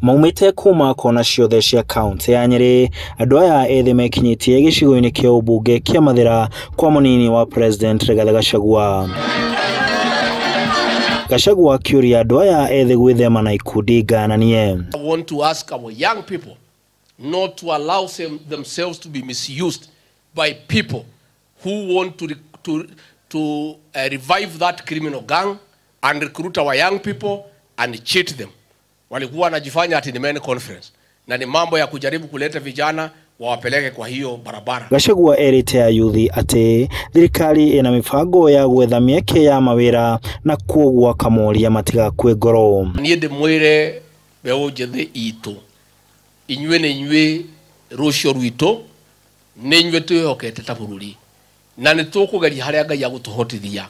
Maumĩte kuma kona ciothe cia kaunti ya Nyĩrĩ. Andũ aya ethĩ mekinyĩtie gĩcigo-inĩ kĩa ũmbunge kĩa Mathĩra kwa mũnini wa President Rigathĩ Gachagua. Gachagua akĩũria andũ aya ethĩ gwĩthema na ikundi ngananie. I want to ask our young people not to allow themselves to be misused by people who want to revive that criminal gang and recruit our young people and cheat them. Walikuwa wanajifanya ati ni men conference na ni mambo ya kujaribu kuleta vijana wawapeleke kwa hiyo barabara. Gachagua erĩte ayuthi atĩ thirikari ĩna mĩbango ya gwetha mĩeke ya mawĩra na kwoguo akamoria matigakue ngoro. Niĩ ndĩmwĩre mbeũ njĩthĩ itũ, inyuĩ nĩ inyuĩ rũciũ rwitũ, nĩ inyuĩ twĩhokete ta bũrũri, na nĩ tũkũgeria harĩa Ngai agũtũhotithia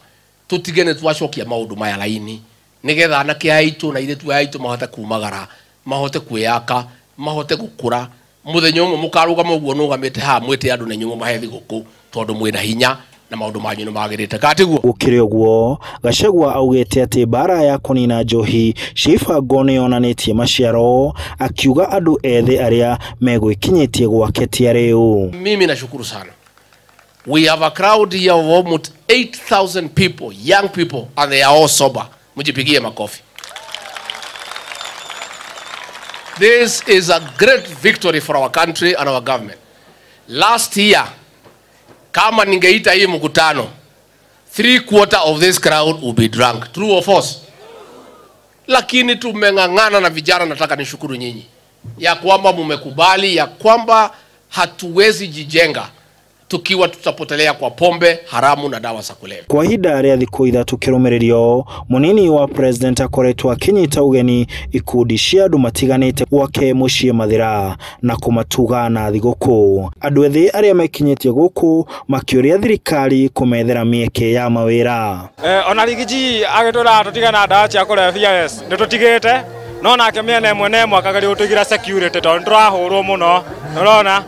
tũtige nĩ twacokia maũndũ maya raini, nĩgetha anake aitũ na airĩtu aitũ mahote kumagara, mahote kwĩyaka, mahote gũkũra. Mũthenya ũmwe mũkarũgama ũguo nũgamĩte haha mwĩte andũ na inyuĩ mũmahe thigũkũ, tondũ mwĩna hinya na maũndũ manyu nĩ magĩrĩte. Ka tiguo? Gũkĩrĩ ũguo, Gachagua augĩte atĩ mbara ya kũnina njohi cia ibango nĩ yonanĩtie maciaro, akiuga andũ ethĩ arĩa megwĩkinyĩtie gwake ti arĩu. Mimi nashukuru sana. We have a crowd here of almost 8,000 people, young people, and they are all sober. Mjipigie makofi. This is a great victory for our country and our government. Last year, kama ningeita hii mkutano, 3/4 of this crowd will be drunk. True or false? Lakini tumeng'ang'ana na vijana, nataka nishukuru nyinyi ya kwamba mumekubali ya kwamba hatuwezi jijenga tukiwa tutapotelea kwa pombe haramu na dawa za kulevya. Kwa ihinda rĩa thikũ ithatũ kĩrũmĩrĩrio, mũnini wa president akoretwo akĩnyita ũgeni ikundi cia andũ matiganĩte gwake mũciĩ Mathĩra na kũmatuga na thigũkũ. Andũ ethĩ arĩa mekinyĩtie gũkũ makĩũria thirikari kũmethera mĩeke ya mawĩra. Ona Rigiji agĩtwĩra tũtigane na ndawa cia kũrebia, yes, nĩtũtigĩte, no nake mĩena ĩmwe na ĩmwe akageria gũtũigĩra security tondũ nĩtũrahũrwo mũno, nĩũrona?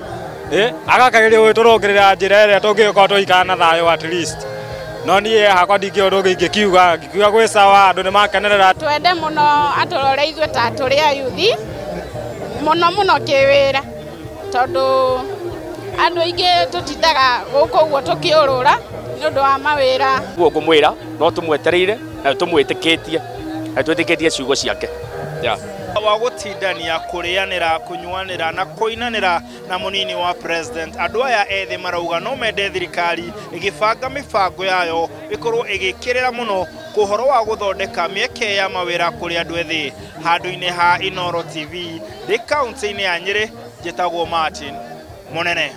Agakageria gwĩtũrũngĩrĩra njĩra ĩrĩa tũngĩgĩkorwo tũgĩikara na thayũ at least. No niĩ hakwa ndingĩ ũndũ ũngĩ ingĩkiuga, ngikiuga gwĩ sawa, andũ nĩmakenerera. Twende mũno atũrore ithuĩ ta tũrĩ ayuthi, mũno mũno kĩwĩra, tondũ andũ aingĩ tũtindaga gũkũ ũguo tũkĩũrũra nĩ ũndũ wa mawĩra. Ũguo ngũmwĩra, no tũmwetereire na tũmwĩtĩkĩtie, na twĩtĩkĩtie ciugo ciake. Wa gũtindania, kũrĩanĩra, kũnyuanĩra na kũinanĩra na mũnini wa president. Andũ aya ethĩ marauga no mende thirikari ĩgĩbanga mĩbango yayo ĩkorwo ĩgĩkĩrĩra mũno ũhoro wa gũthondeka mĩeke ya mawĩra kũrĩ andũ ethĩ. Handũ-inĩ ha Inooro TV ndĩ kaunti-inĩ ya Nyĩrĩ, njĩtagwo Martin Mũnene.